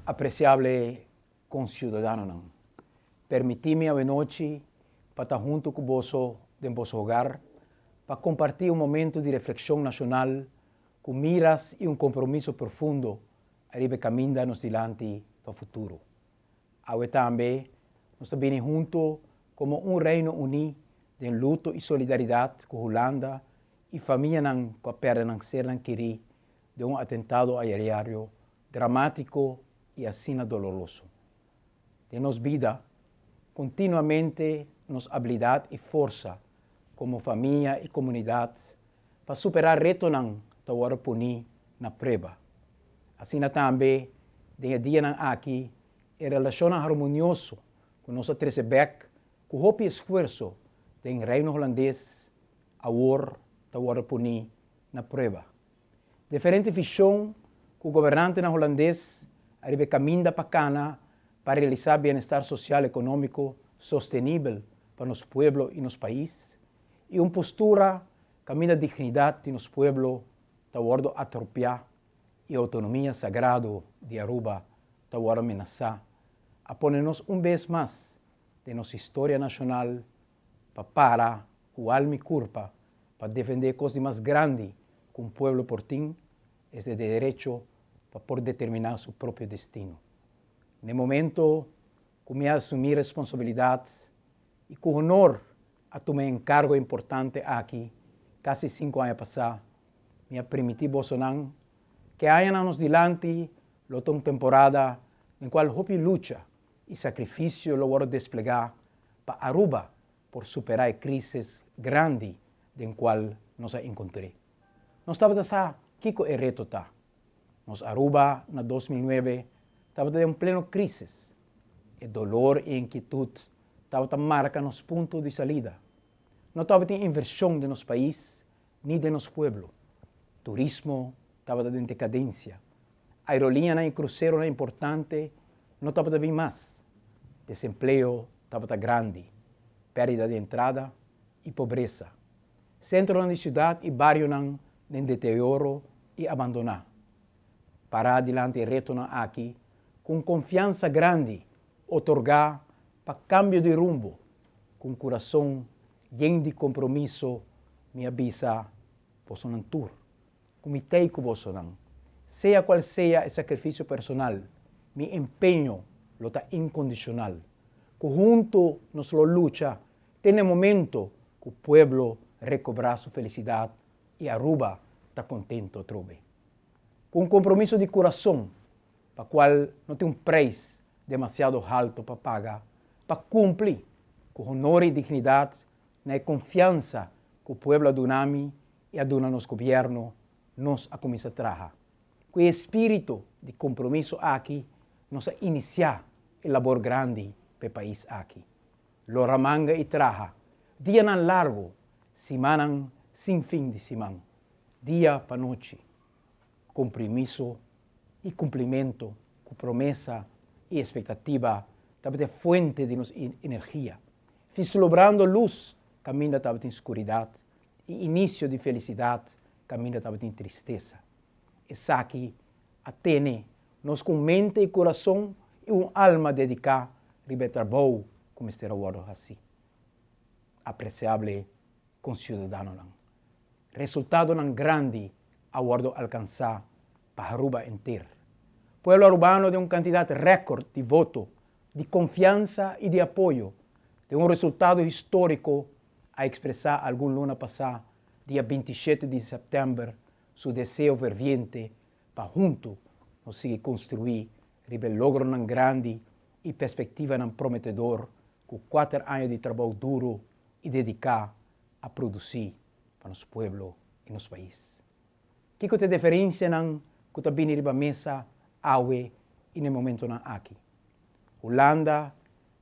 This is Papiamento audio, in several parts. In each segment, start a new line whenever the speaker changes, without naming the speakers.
Apresiable konsiudadanonan, permití mi awenochi pa ta huntu ku boso den boso hogar pa kompartí un momento di reflekshon nashonal ku miras i un kompromiso profundo ariba e kaminda nos dilanti pa futuro. Awe tambe nos ta bini hunto komo un Reino Uní den luto i solidaridat ku Hulanda i famianan ku a pèrdè nan sernan kerí den un atentado aeriario dramátiko i asina doloroso. Den nos bida, kontinuamente nos abilidat i forsa komo famia i komunidat pa superá retonan ta wòrdu poní na prueba. Asina tambe den e dianan aki e relashonnan harmonioso ku nos a trese bèk ku hopi esfuerso den Reino Hulandes awor ta wòrdu poní na prueba. Diferente vishon ku gobernantenan hulandes ariba e kaminda pa kana pa realisá bienestar sosial ekonómiko sostenibel pa nos pueblo i nos pais i un postura kaminda dignidat di nos pueblo ta wòrdu atropiá i outonomia sagrado di Aruba ta wòrdu menasá, a pone nos un bes mas den nos historia nashonal pa para ku alma i kurpa pa defendé e kos di mas grandi ku un pueblo por tin, es e derecho pa por determiná su propio destino. Na e momento ku mi a asumí responsabilidat i ku honor a tuma e enkargo importante aki kasi sinku aña pasá, mi a primintí bosonan ku e añanan nos dilanti lo ta un temporada den kual hopi lucha i sakrifisio lo wòrdu desplegá pa Aruba por superá e krísis grandi den kual nos a enkontr'é. Nos tabata sa kiko e reto ta. Nos Aruba na 2009 tabata den un pleno krísis. E dolor i inkietut tabata marka nos punto di salida. No tabatin invershon den nos pais ni den nos pueblo. Turismo tabata den dekadensia. Aeroliñanan i kruseronan importante no tabata bin mas. Desempleo tabata grandi, pèrdida di entrada i pobresa. Sentronan di siudat i barionan den deterioro i abandoná. Pará dilanti e retonan aki ku un konfiansa grandi otorgá pa kambio di rumbo, ku un kurason yen di kompromiso mi a bisa bosonan tur ku mi t'ei ku bosonan. Sea kual sea e sakrifisio personal, mi empeño lo ta inkondishonal, ku huntu nos lo lucha te na e momento ku pueblo rekobrá su felisidat i Aruba ta kontento atrobe. Ku un kompromiso di kurason pa kual no tin un preis demasiado halto pa paga pa kumpli ku honor i dignidat na e konfiansa ku pueblo a duna mi i a duna nos gobièrnu, nos a kuminsá traha. Ku e espíritu di kompromiso aki nos a inisiá e labor grandi pa e pais aki. Lora manga i traha, dianan largu, simannan sin fin di siman, dia pa nochi. Kompromiso i kumplimentu ku promesa i espektativa tabata e fuente di nos energia, vislubrando lus kaminda tabatin skuridat i inisio di felisidat kaminda tabatin tristesa. Esaki a tene nos ku un mente i kurason i un alma dediká riba e trabou ku mester a wòrdu hasí. Apresiable konsiudadanonan, resultadonan grandi a wòrdu alkansá pa Aruba enter. Pueblo arubano den un kantidat rèkòrt di voto di konfiansa i di apoyo den un resultado históriko a ekspresá algun luna pasá dia 27 di sèptèmber su deseo ferviente pa huntu nos sigui konstruí riba e logronan grandi i perspektivanan prometedor ku kuater aña di trabou duru i dediká a produsí pa nos pueblo i nos pais. Kiko ta e deferensianan ku ta bini riba mesa awe i na e momentonan aki? Hulanda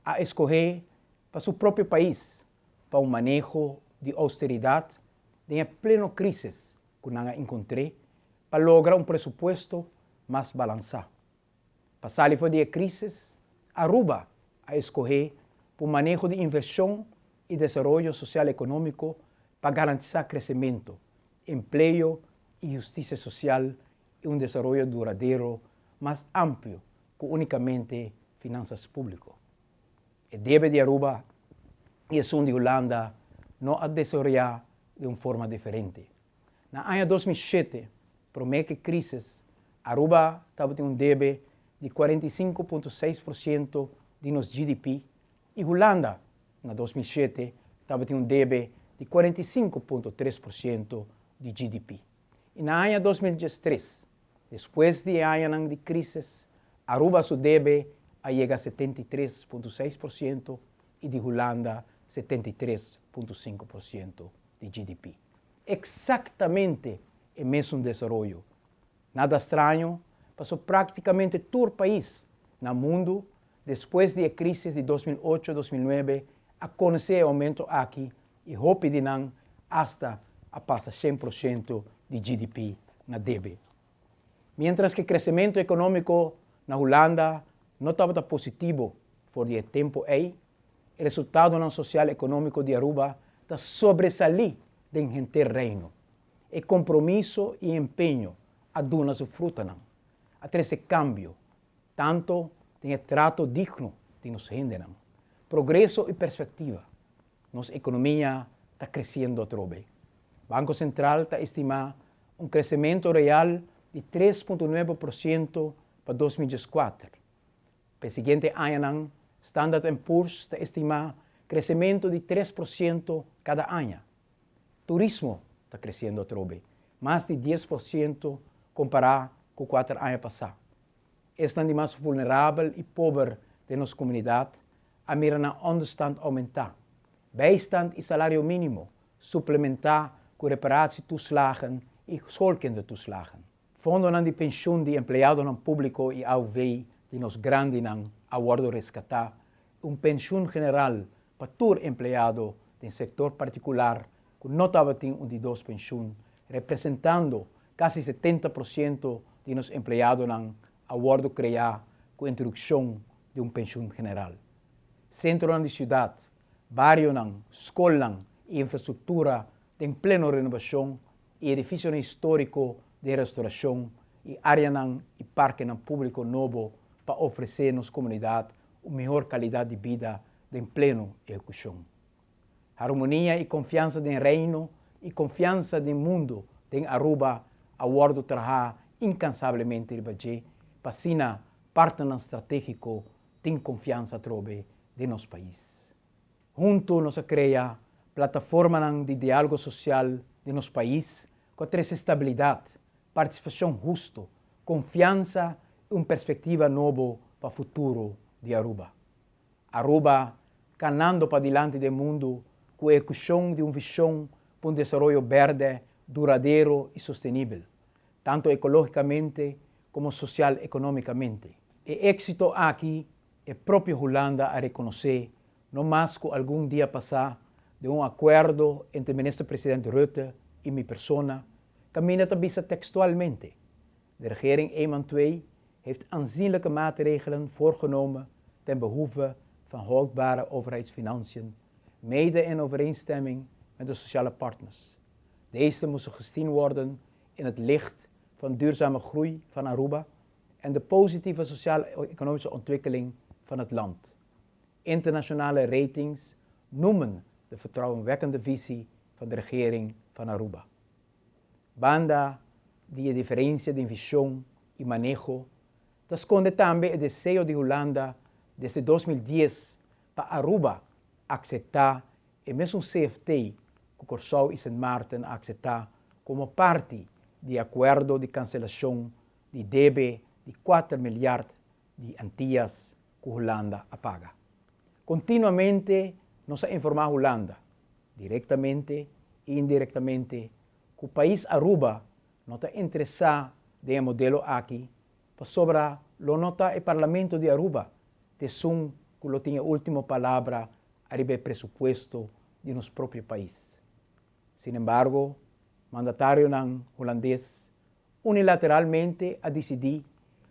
a eskohé pa su propio pais pa un maneho di ousteridat den e pleno krisis ku nan a enkontr'é pa logra un presupuesto mas balansá. Pa sali for di e krisis, Aruba a eskohé pa un maneho di invershon i desaroyo sosial-ekonómiko pa garantisá kresementu, empleo i hustisia sosial i un desaroyo duradero mas amplio. ku únikamente finansas públiko. E debe di Aruba i esun di Hulanda no a desaroyá den un forma diferente. Na aña 2007, promé ku e krísis, Aruba tabatin un debe di 45,6% di nos GDP i Hulanda na 2007 tabatin un debe di 45,3% di GDP. I na aña 2013, despues di e añanan di krísis, Aruba su debe a yega 73,6% i di Hulanda 73,5% di GDP. Eksaktamente e mesun desaroyo. Nada straño, paso práktikamente tur pais na mundu despues di e krísis di 2008, 2009 a konosé e oumento aki i hopi di nan asta a pasa 100% di GDP na debe. Miéntras ku kresementu ekonómiko na Hulanda no tabata positivo for di e tempu ei, e resultadonan sosial ekonómiko di Aruba ta sobresalí den henter Reino. E kompromiso i empeño a duna su frutanan, a trese kambio, tantu den e trato digno di nos hendenan, progreso i perspektiva. Nos ekonomia ta kresiendo atrobe. Banko Sentral ta estimá un kresementu real di 3,9% pa 2014. Pa e siguiente añanan, Standard and Poor's ta estimá kresementu di 3% kada aña. Turismo ta kresiendo atrobe, mas di 10% kompará ku 4 aña pasá. Esnan di mas vulnerabel i pober den nos komunidat a mira nan ònderstand oumentá. Bijstand i salario mínimo, suplementá ku reparatietoeslagen i schoolkindertoeslagen. Fondonan di penshun di empleadonan públiko i AOV di nos grandinan a wòrdu reskatá i un penshun general pa tur empleado den sektor partikular ku no tabatin un di dos penshun, representando kasi 70% di nos empleadonan a wòrdu kreá ku introdukshon di un penshun general. Sentronan di siudat, barionan, skolnan i infrastruktura den pleno renobashon i edifisionan históriko den restorashon i áreanan i parkenan públiko nobo pa ofresé nos komunidat un mihor kalidat di bida den pleno ehekushon. Harmonia i konfiansa den Reino i konfiansa den mundu den Aruba a wòrdu trahá inkansablemente riba dje pa asina partnernan stratégiko tin konfiansa atrobe den nos pais. Huntu nos a krea plataformanan di diálogo sosial den nos pais ku a trese stabilidat, partisipashon hustu, konfiansa i un perspektiva nobo pa futuro di Aruba. Aruba kanando padilanti den mundu ku ehekushon di un vishon pa un desaroyo bèrdè, duradero i sostenibel, tantu ekológikamente komo sosial-ekonómikamente. E éksito aki e propio Hulanda a rekonosé no mas ku algun dia pasá den un akuerdo entre Minister-President Rutte i mi persona, kaminda ta bisa tekstualmente, De regering Eman 2 heeft aanzienlijke maatregelen voorgenomen ten behoeve van houdbare overheidsfinanciën, mede in overeenstemming met de sociale partners. Deze moesten gezien worden in het licht van duurzame groei van Aruba en de positieve sociaal-economische ontwikkeling van het land. Internationale ratings noemen de vertrouwenwekkende visie van de regering van Aruba. Banda di e diferensia den vishon i maneho, ta skonde tambe e deseo di Hulanda desde 2010 pa Aruba akseptá e mesun CFT ku Kòrsou i Sint Maarten a akseptá komo parti di e akuerdo di kanselashon di debe di 4 milyard di Antias ku Hulanda a paga. Kontinuamente nos a informá Hulanda, direktamente i indirektamente, ku pais Aruba no ta interesá den e modelo aki pasobra lo no ta e Parlamento di Aruba t'esun ku lo tin e último palabra ariba e presupuesto di nos propio pais. Sinembargo, mandatarionan hulandes unilateralmente a disidí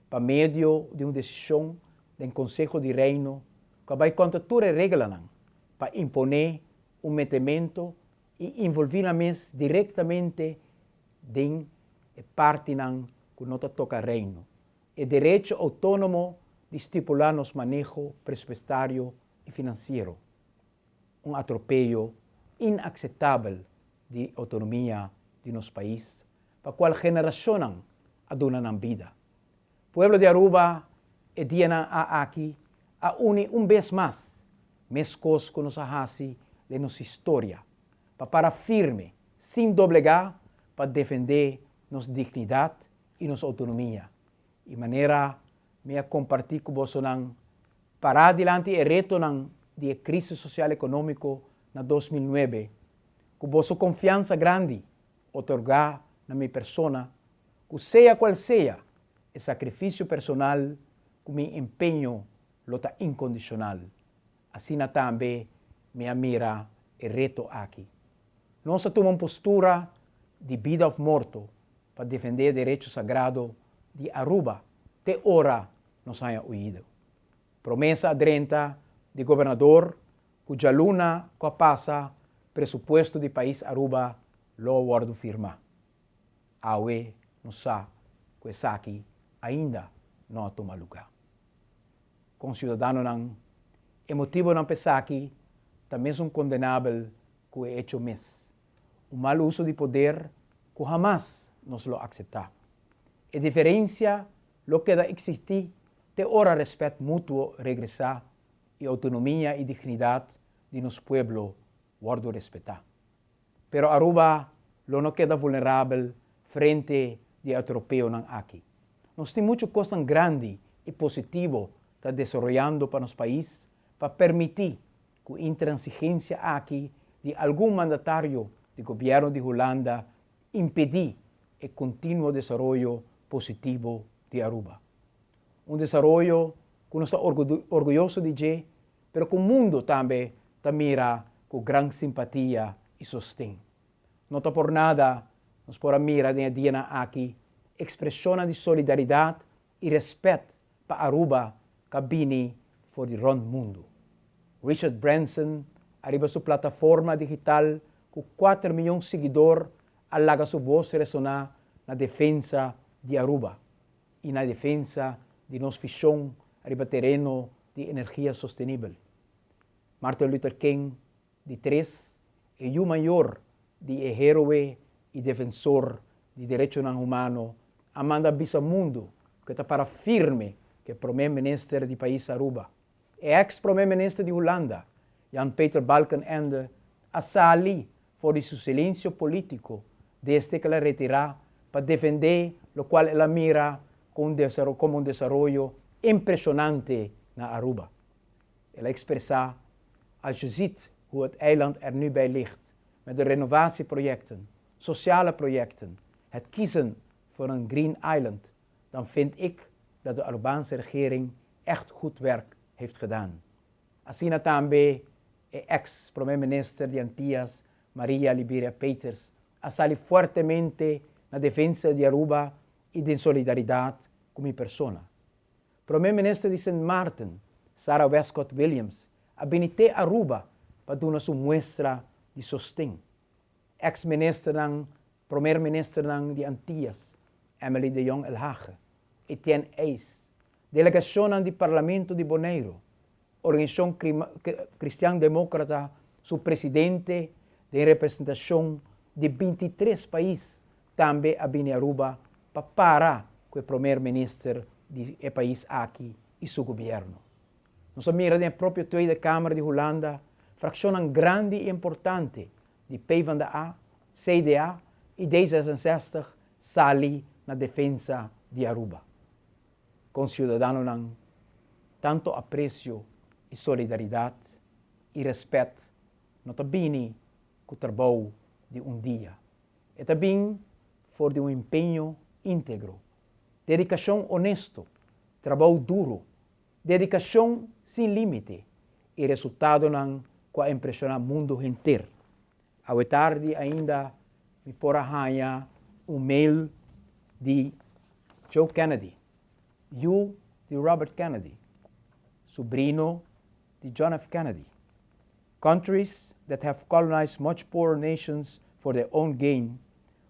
pa medio di un desishon den Konseho di Reino ku a bai kontra tur e reglanan pa imponé un metemento i involví nan mes direktamente den e partinan ku no ta toka Reino. E derecho outónomo di stipulá nos maneho presupuestario i finansiero. Un atropeyo inakseptabel di outonomia di nos pais, pa kual generashonnan a duna nan bida. Pueblo di Aruba e dianan a aki a uni un bes mas, meskos ku nos a hasi den nos historia, pa para firme, sin doblegá, pa defendé nos dignidat i nos outonomia. I manera mi a kompartí ku bosonan, pará dilanti e retonan di e krísis sosial ekonómiko na 2009, ku boso konfiansa grandi otorgá na mi persona, ku sea kual sea e sakrifisio personal ku mi empeño lo ta inkondishonal. Asina tambe mi a mira e reto aki. Nos a tuma un postura di bida òf morto pa defendé e derecho sagrado di Aruba te ora nos haña oido. Promesa a drenta di gobernador ku djaluna ku a pasa presupuesto di pais Aruba lo a wòrdu firmá. Awe nos sa ku esaki ainda no a tuma lugá. Konsiudadanonan, e motibonan pa esaki ta mesun kondenabel ku e echo mes, un mal uso di poder ku hamas nos lo akseptá. E diferensia lo keda eksistí te ora rèspèt mutuo regresá i outonomia i dignidat di nos pueblo wòrdu respetá. Pero Aruba lo no keda vulnerabel frente di e atropeonan aki. Nos tin muchu kosnan grandi i positivo ta desaroyando pa nos pais pa permití ku intransigensia aki di algun mandatario di gobièrnu di Hulanda impedí e kontinuo desaroyo positivo di Aruba. Un desaroyo ku nos ta orguyoso di dje pero ku mundu tambe ta mira ku gran simpatia i sosten. No ta por nada nos por a mira den e dianan aki ekspreshonnan di solidaridat i rèspèt pa Aruba ka bini for di rònt mundu. Richard Branson ariba su plataforma digital ku 4 miyon siguidor a laga su bos resoná na defensa di Aruba i na defensa di nos vishon riba tereno di energia sostenibel. Martin Luther King di tres, e yu mayor di e héroe i defensor di derechonan humano, a manda bisa mundu ku e ta para firme ku e promé minister di pais Aruba. E eks promé minister di Hulanda, Jan Peter Balkenende, a sali for di su silensio polítiko desde ku el a retirá pa defendé lokual el a mira komo un desaroyo impreshonante na Aruba. El a ekspresá: "Als je ziet hoe het eiland er nu bij ligt, met de renovatieprojecten, sociale projecten, het kiezen voor een Green Island, dan vind ik dat de Arubaanse regering echt goed werk heeft gedaan." Asina tambe e ex-promé minister di Antias, Maria Liberia Peters, a sali fuertemente na defensa di Aruba i den solidaridat ku mi persona. Promé minister di Sint Maarten, Sarah Wescot Williams, a bini te Aruba pa duna su muestra di sosten. Ex-ministernan, promé ministernan di Antias, Emily de Jong Elhage, Etienne Ys, delegashonnan di Parlamento di Boneiru, Organisashon Kristian Demókrata su presidente den representashon di 23 pais tambe a bini Aruba pa para ku e promé minister di e pais aki i su gobièrnu. Nos a mira den e propio Tweede Kamer di Hulanda frakshonnan grandi i importante di PvdA, CDA i D66 sali na defensa di Aruba. Konsiudadanonan, tantu apresio i solidaridat i rèspèt no ta bini ku trabou di un dia. E ta bin for di un empeño íntegro, dedikashon honesto, trabou duru, dedikashon sin límite i resultadonan ku a impreshoná mundu henter. Awe tardi ainda mi por a haña un mail di Joe Kennedy, yu di Robert Kennedy, sobrino di John F. Kennedy. "Countries that have colonized much poorer nations for their own gain,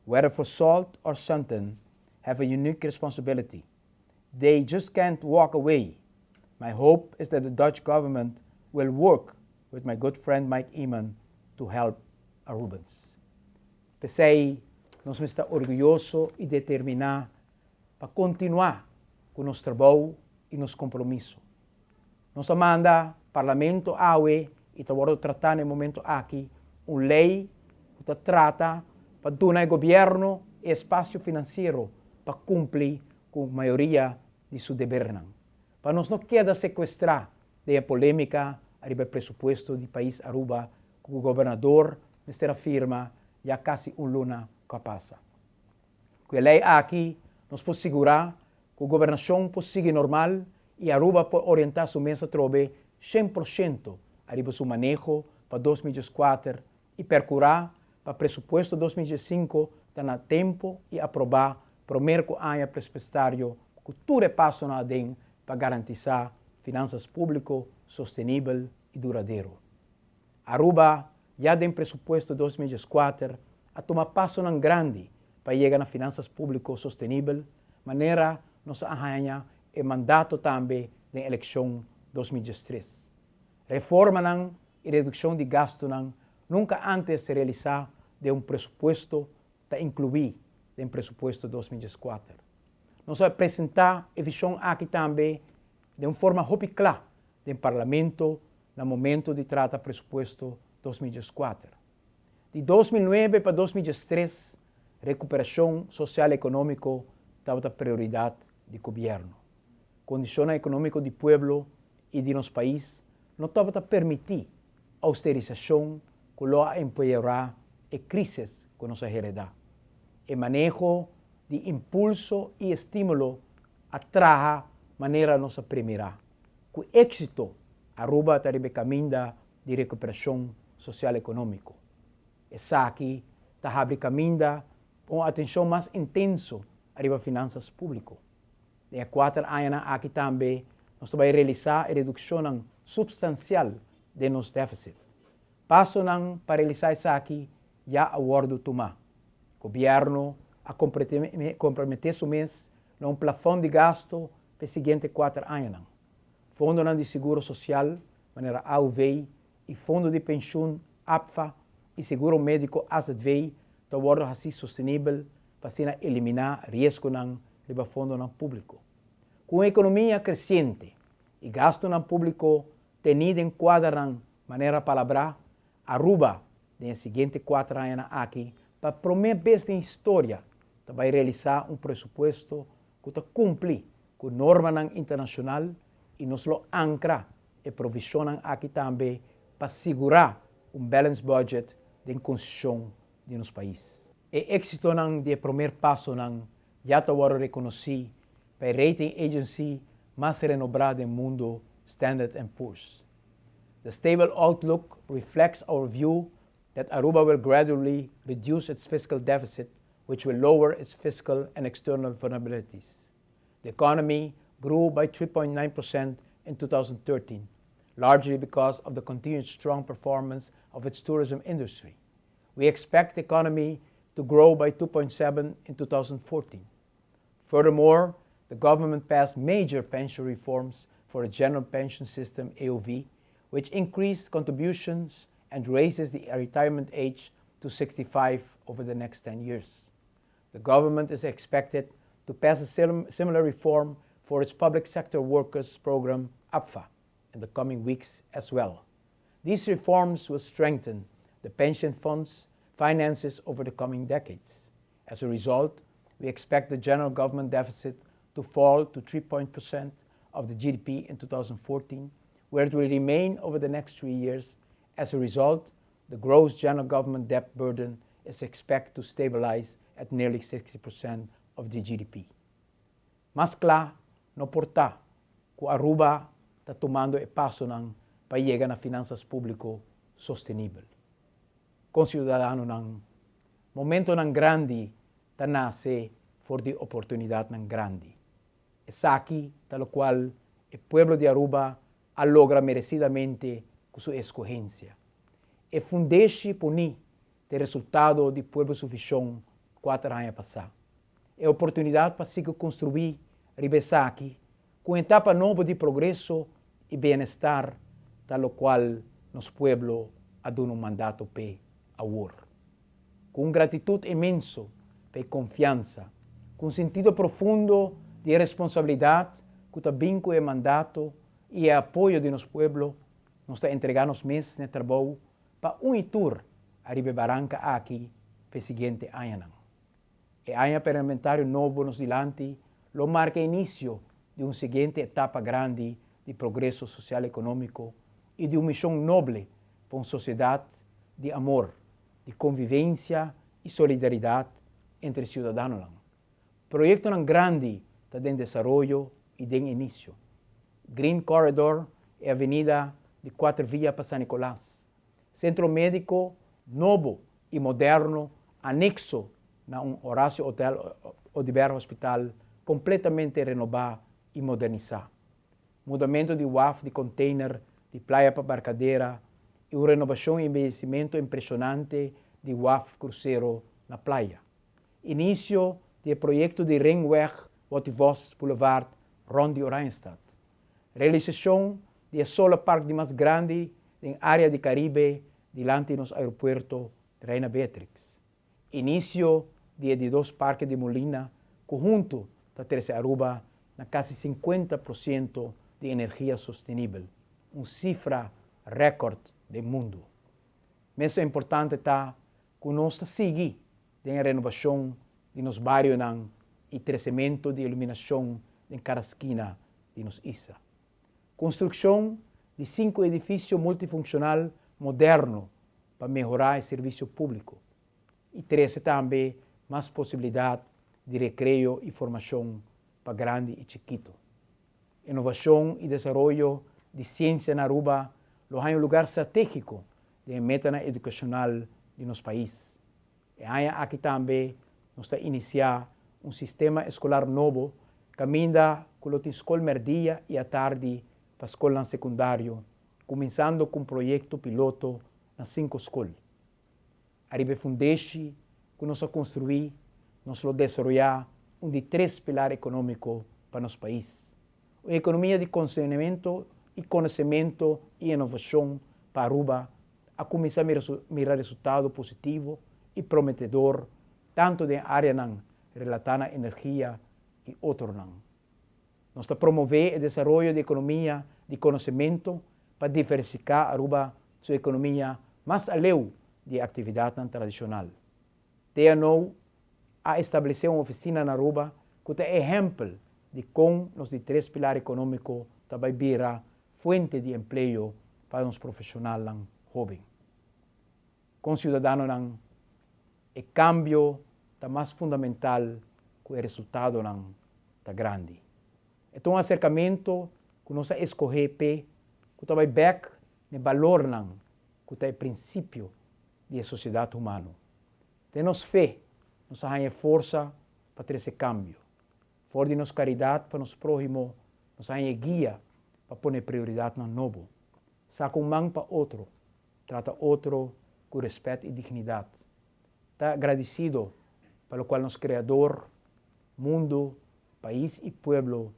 whether for salt or something, have a unique responsibility. They just can't walk away. My hope is that the Dutch government will work with my good friend Mike Eman to help Arubans. P'esey, nos ta orguyoso y determina pa continua cu nos trabou y nos compromiso. Nos a manda Parlamento awe y ta trata na e momento aki un ley cu ta trata pa duna gobierno espacio financiero pa cumpli cu mayoria di su debernan. Pa nos no keda secuestra den polemica riba presupuesto di pais Aruba cu gobernador mester a firma ya casi un luna cu a pasa. Cu e ley aki nos por sigura cu gobernacion por sigui normal y Aruba por orienta su mes atrobe 100% ariba su maneho pa 2004 y percura pa presupuesto 2005 ta na tempo y aproba prome cu aña presupuestario cu tur e pasonan aden pa garantisa finanzas publico sostenibel y duradero. Aruba, ya den presupuesto 2004, a tuma pasonan grandi pa yega na finanzas publico sostenibel, manera nos a haya e mandato tambe den eleccion 2013. Reformanan y reduccion di gastonan nunca antes realisa den un presupuesto ta inclui den presupuesto 2004. Nos a presenta e vision aki tambe di un forma hopi cla den Parlamento na momento di trata presupuesto 2004. Di 2009 pa 2013, recuperacion social economico tabata prioridad di gobierno. Condicion economico di pueblo y di nos pais no tabata permiti austerisacion cu lo a empeora e crisis cu nos a hereda. E maneho di impulso y estimulo a traha manera nos a premira. Cu exito, Aruba ta riba caminda di recuperacion social economico. Esaki ta habri caminda cu atencion mas intenso ariba finanzas publico. Den 4 aña aki tambe nos ta bay realisa e reduccion substancial di nos deficit. Pasonan pa realisa esaki ya a wordo tuma. Gobierno a compromete su mes na un plafond di gasto pa e siguiente 4 aña. Fondo di Seguro Social, manera AOV, y Fondo di Pensioen, APFA, y Seguro Medico AZV, ta wordo haci sostenibel pa asina elimina riesgonan riba fondonan publico. Cu un economia creciente y gastonan publico teni den cuadranan manera palabra, Aruba, den siguiente 4 aña aki, pa prome bes den historia, bay realisa un presupuesto cu ta cumpli cu normanan internacional y nos lo ancra e provisionnan aki tambe pa sigura un balanced budget den constitucion di nos pais. E exitonan di prome pasonan ya ta reconoci pa rating agency mas renombra di mundo, Standard & Poor's. The stable outlook reflects our view that Aruba will gradually reduce its fiscal deficit, which will lower its fiscal and external vulnerabilities. The economy grew by 3.9% in 2013, largely because of the continued strong performance of its tourism industry. We expect the economy to grow by 2.7 in 2014. Furthermore, the government passed major pension reforms for the general pension system AOV, which increased contributions and raises the retirement age to 65 over the next 10 years. The government is expected to pass a similar reform for its public sector workers program, APFA, in the coming weeks as well. These reforms will strengthen the pension fund's finances over the coming decades. As a result, we expect the general government deficit to fall to 3% of the GDP in 2014, where it will remain over the next 3 years. As a result, the gross general government debt burden is expected to stabilize at nearly 60% of the GDP. Mas cla no por ta cu Aruba ta tumando e pasonan pa yega na finanzas publico sostenibel. Conciudadanonan, momentonan grandi ta nace for di oportunidadnan grandi. Esaki ta locual e pueblo di Aruba a logra merecidamente cu su escogencia. E fundeshi poni ta resultado di pueblo su vision 4 aña pasa. E oportunidad pa sigui construi riba esaki. Ku un etapa nobo di progreso i bienestar ta lokual nos pueblo a duna un mandato p'e awor. Ku un gratitut inmenso pa e konfiansa, ku un sentido profundo di e responsabilidat ku ta bin ku e mandato i e apoyo di nos pueblo, nos ta entregá nos mes n'e trabou pa un i tur ariba e baranka aki p'e siguiente añanan. E aña parlamentario nobo nos dilanti lo marka inisio di un siguiente etapa grandi di progreso sosial-ekonómiko i di un mishon noble pa un sosiedat di amor, di konvivensia i solidaridat entre siudadanonan. Proyektonan grandi ta den desaroyo i den inisio. Green Corridor, e avenida di kuater via pa San Nicolas, Sentro Médiko nobo i moderno anekso na un Horacio Hotel Oduber Hospital kompletamente renobá i modernisá. Mudamentu di waf di konteiner di Playa pa Barcadera i un renobashon i embeyesimentu impreshonante di waf krusero na Playa. Inisio di e proyekto di Ringweg Watty Vos Boulevard rònt di Oranjestad. Realisashon di e solar park di mas grandi den área di Karibe dilanti nos aeropuerto Reina Beatrix. Inisio di e di dos parke di mulina ku huntu ta trese Aruba na kasi 50% di energia sostenibel, un sifra rèkòrt den mundu. Mesun importante ta ku nos ta sigui den e renobashon di nos barionan i tresementu di iluminashon den kada skina di nos isla. Konstrukshon di sinku edifisio multifunkshonal moderno pa mehorá e servisio públiko i trese tambe mas posibilidat di rekreo i formashon pa grandi i chikitu. Inovashon i desaroyo di siensia na Aruba lo haña un lugar stratégiko den e metanan edukashonal di nos pais. E aña aki tambe nos ta inisiá un sistema eskolar nobo kaminda ku lo tin skol mèrdia i atardi pa skolnan sekundario, kuminsando ku un proyekto piloto na sinku skol. Ariba e fundeshi ku nos a konstruí, nos lo desaroyá un di tres pilar ekonómiko pa nos pais, un ekonomia di konsenemento i konosementu i inovashon pa Aruba a kuminsá mira resultado positivo i prometedor tantu den áreanan relatá na energia i otronan. Nos ta promové e desaroyo di ekonomia di konosementu pa diversifiká Aruba su ekonomia mas aleu di e aktividatnan tradishonal. TNO a establesé un ofisina na Aruba ku ta ehèmpel di kon nos di tres pilar ekonómiko ta bai bira fuente di empleo pa nos profeshonalnan hóben. Konsiudadanonan, e kambio ta mas fundamental ku e resultadonan ta grandi. E ta un aserkamentu ku nos a eskohé p'e ku ta bai bèk n'e balornan ku ta e prinsipio di e sosiedat humano. Den nos fe nos a haña e forsa pa trese kambio. For di nos karidat pa nos próhimo nos a haña e guia pa pone prioridatnan nobo. Saka un man pa otro, trata otro ku rèspèt i dignidat. Ta gradisido pa lokual nos Kreador, mundu, pais i pueblo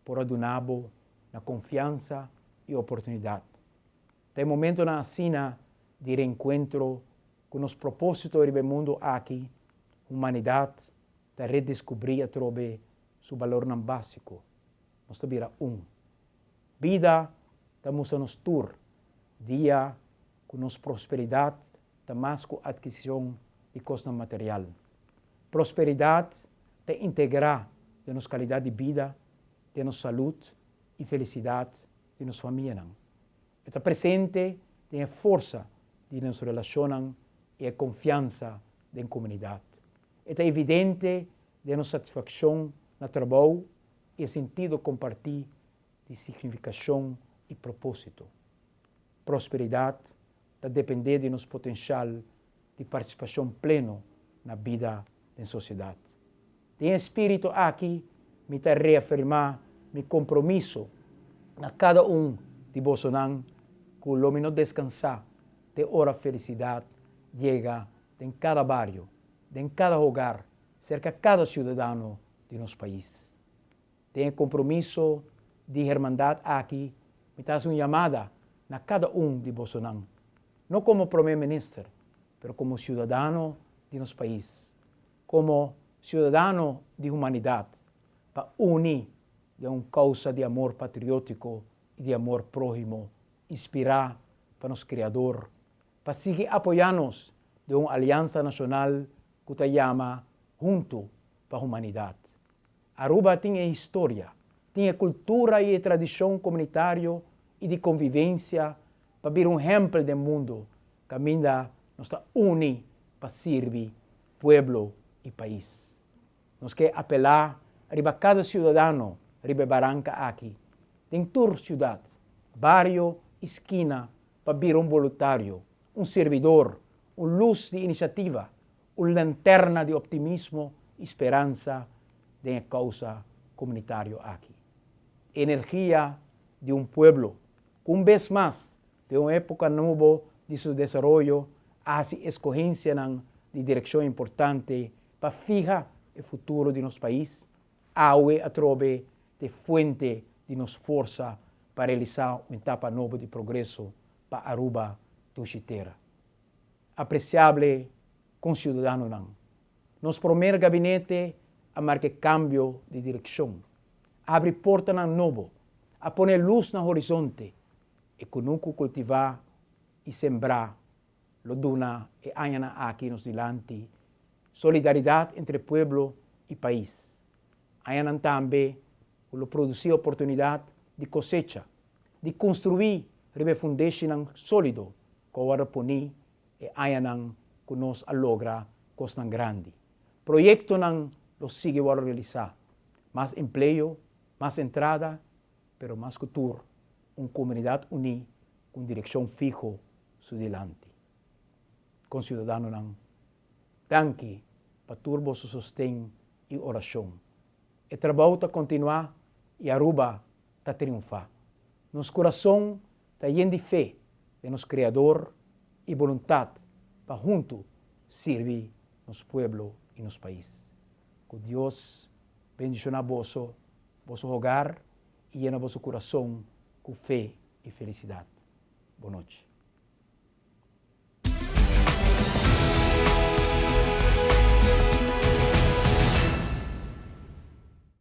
por a duna bo na konfiansa i oportunidat. Ta e momentonan asina di reenkuentro ku nos propósito riba e mundu aki, humanidat ta redeskubrí atrobe su balornan básiko. Nos ta bira un. Bida ta mustra nos tur dia ku nos prosperidat ta mas ku atkisishon di kosnan material. Prosperidat ta integrá den nos kalidat di bida, den nos salud i felisidat di nos famianan. E ta presente den e forsa di nos relashonnan i e konfiansa den komunidat. E ta evidente den nos satisfakshon na trabou i e sentido kompartí di signifikashon i propósito. Prosperidat ta dependé di nos potenshal di partisipashon pleno na bida den sosiedat. Den e spiritu aki mi ta reafirmá mi kompromiso na kada un di bosonan ku lo mi no deskansá te ora felisidat yega den kada bario, den kada hogar, serka kada siudadano di nos pais. Den e kompromiso di hermandad aki mi ta haci un yamada na cada un di bosonan, no como Prome Minister, pero como ciudadano di nos pais, como ciudadano di humanidad, pa uni den un causa di amor patriotico y di amor prohimo inspira pa nos Creador, pa sigui apoya nos den un aliansa nacional cu ta yama Hunto pa Humanidad. Aruba tin e historia, tin e cultura y e tradicion comunitario y di convivencia pa bira un hempel den mundo caminda nos ta uni pa sirbi pueblo y pais. Nos ke apelá riba kada siudadano riba e baranka aki, den tur siudat, bario i skina pa bira un boluntario, un sirbidor, un lus di inisiativa, un lanterna di optimismo i speransa den e kousa komunitario aki. E energia di un pueblo ku un bes mas den un époka nobo di su desaroyo a hasi eskohensianan di direkshon importante pa fiha e futuro di nos pais, awe atrobe ta e fuente di nos forsa pa realisá un etapa nobo di progreso pa Aruba dushi tera. Apresiable konsiudadanonan, nos promer gabinete a marka e kambio di direkshon, a habri portanan nobo, a pone lus na horizonte, e kunuku kultivá i sembrá lo duna e añanan aki nos dilanti solidaridat entre pueblo i pais. Añanan tambe ku lo produsí oportunidat di kosecha, di konstruí riba e fundeshinan sólido ku a wòrdu poní e añanan ku nos a logra kosnan grandi. Proyektonan lo sigui wòrdu realisá, mas empleo, mas entrada, pero mas ku tur un komunidat uní ku un direkshon fiho su dilanti. Konsiudadanonan, danki pa tur boso sosten i orashon. E trabou ta kontinuá i Aruba ta triunfá. Nos kurason ta yen di fe den nos Kreador i boluntat pa huntu sirbi nos pueblo i nos pais. Ku Dios bendishoná boso, boso hogar i yena boso kurason ku fe i felisidat. Bon nochi.